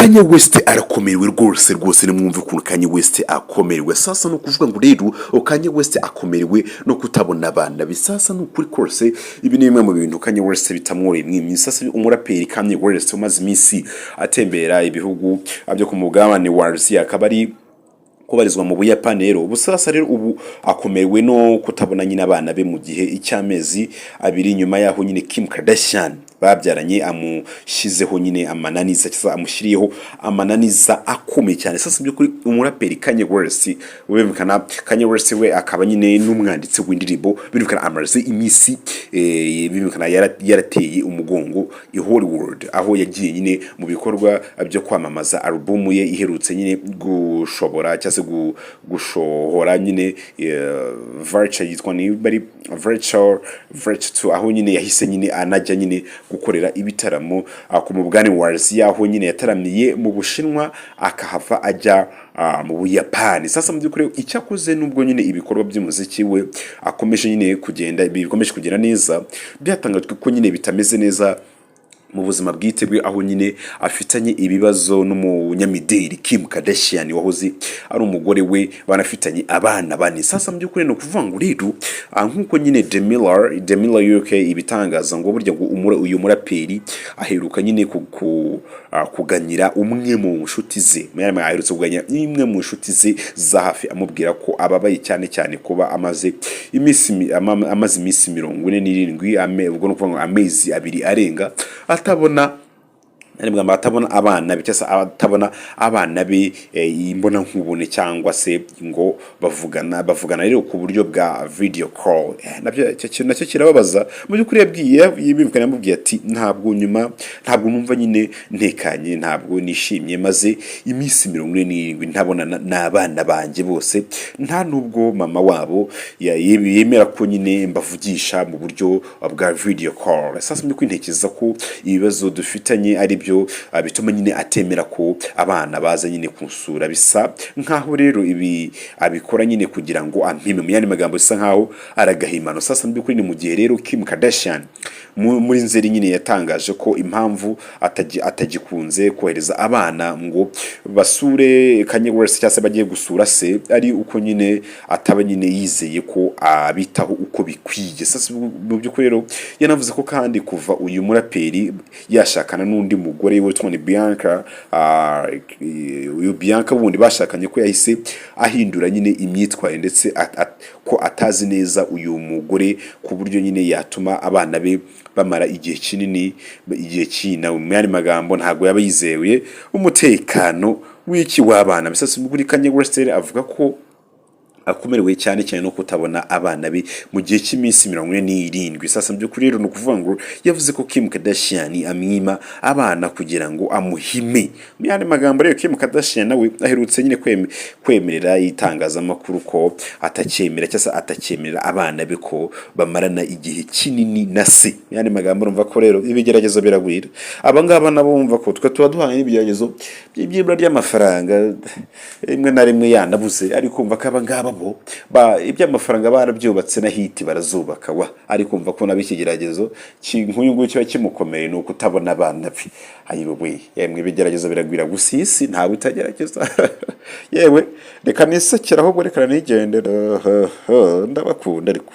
Kanye West arakomerewe rwose rwose. Nimwumve ukuntu Kanye West akomerewe. Sasa ni ukuvuga ngo rero Kanye West akomerewe no kutabona abana be. Sasa ni ukuri kose, ibi ni bimwe mu bintu Kanye West bitamworoheye mwimyi. Sasa umuraperi Kanye West umaze iminsi atembera ibihugu byo ku mugabane wa Aziya, akaba ari kubarizwa mu Buyapani rero ubu, sasa rero ubu akomerewe no kutabona nyine abana be mu gihe cy'amezi 2, nyuma yaho nyine Kim Kardashian babyaranye amushyizeho nyine amananiza, cyangwa amushyiriyeho amananiza akomeye cyane. Sasa by'ukuri umuraperi Kanye West, birumvikana Kanye West we akaba nyine n'umwanditsi w'indirimbo, birumvikana amaze iminsi birumvikana yarateye umugongo i Hollywood, aho yagiye nyine mu bikorwa byo kwamamaza alubumu ye iherutse nyine gushobora cyangwa se gushohora nyine Vulture, yitwa niba ari Vulture 2, aho nyine yahise nyine anajya nyine gukorera ibitaramo ku mugabane wa Aziya, aho nyine yataramiye mu Bushinwa, akahava ajya mu Buyapani. Sasa mu by'ukuri icyakoze, nubwo nyine ibikorwa by'umuziki we akomeje nyine kugenda, bikomeje kugenda neza, byatangajwe ko nyine bitameze neza mu buzima bwite bwe, aho nyine afitanye ibibazo n'umunyamideli Kim Kardashian wahoze ari umugore we, banafitanye abana bane. Sasa mu by'ukuri ni ukuvuga ngo rero nk'uko nyine The Mirror UK ibitangaza, ngo burya ngo uyu muraperi aheruka nyine kuganyira umwe mu nshuti ze, mu yandi magambo, aherutse kuganyira imwe mu nshuti ze za hafi, amubwira ko ababaye cyane cyane kuba amaze iminsi 47, ubwo ni ukuvuga ngo amezi 2 arenga, atabona, ari atabona abana be, cyangwa se atabona abana be imbonankubone, cyangwa se ngo bavugana rero ku buryo bwa video call. Nabyo icyo kintu nacyo kirababaza. Mu by'ukuri yabwiye yibimvukana, yamubwiye ati: "Ntabwo nyuma, ntabwo numva nyine ntekanye, ntabwo nishimye, maze iminsi 47 ntabonana n'abana banjye bose, nta nubwo mama wabo yemera ko nyine mbavugisha mu buryo bwa video call. Sasa mu by'ukuri ntekereza ko ibibazo dufitanye ari byo bituma nyine atemera ko abana baza nyine kunsura. Bisa nkaho rero ibi abikora nyine kugira ngo ampime." Mu yandi magambo, bisa nkaho ari agahimano. Sasa mu by'ukuri ni mu gihe rero Kim Kardashian muri Nzeri nyine yatangaje ko impamvu atagikunze kohereza abana ngo basure Kanye West cyangwa se bagiye gusura se, ari uko nyine ataba nyine yizeye ko abitaho uko bikwiye. Sasa mu by'ukuri rero yanavuze ko kandi kuva uyu muraperi yashakana n'undi mugore we witwa ni Bianca, uyu Bianca wundi bashakanye, ko yahise ahindura nyine imyitwarire, ndetse ko atazi neza uyu mugore ku buryo nyine yatuma abana be bamara igihe kinini, igihe kina. Mu yandi magambo, ntabwo yaba yizewe umutekano w'iki w'abana. Sasa muri Kanye West avuga ko akomerewe cyane cyane no kutabona abana be mu gihe cy'iminsi 47. Sasa mu by'ukuri rero ni ukuvuga ngo yavuze ko Kim Kardashian amwima abana kugira ngo amuhime. Mu yandi magambo rero, Kim Kardashian nawe aherutse nyine kwemerera itangazamakuru ko atacyemera cyangwa se atacyemerera abana be ko bamarana igihe kinini na se. Mu yandi magambo, urumva ko rero ibigeragezo biragwira. Aba ngaba nabo bumva ko twe tuba duhanye n'ibigeragezo by'ibura ry'amafaranga, rimwe na rimwe yanabuze, ariko umva ko aba ngaba bo iby'amafaranga barabyubatse, na hit barazubaka wa, ariko umva ko nabo ikigeragezo nk'uyu nguyu kiba kimukomeye ni ukutabona abana be. Ayiwe yemwe, ibigeragezo biragwira gusa, iyi si ntawe utagerageza. Yewe, reka nisekere ahubwo, reka nigendera, ndabakunda ariko.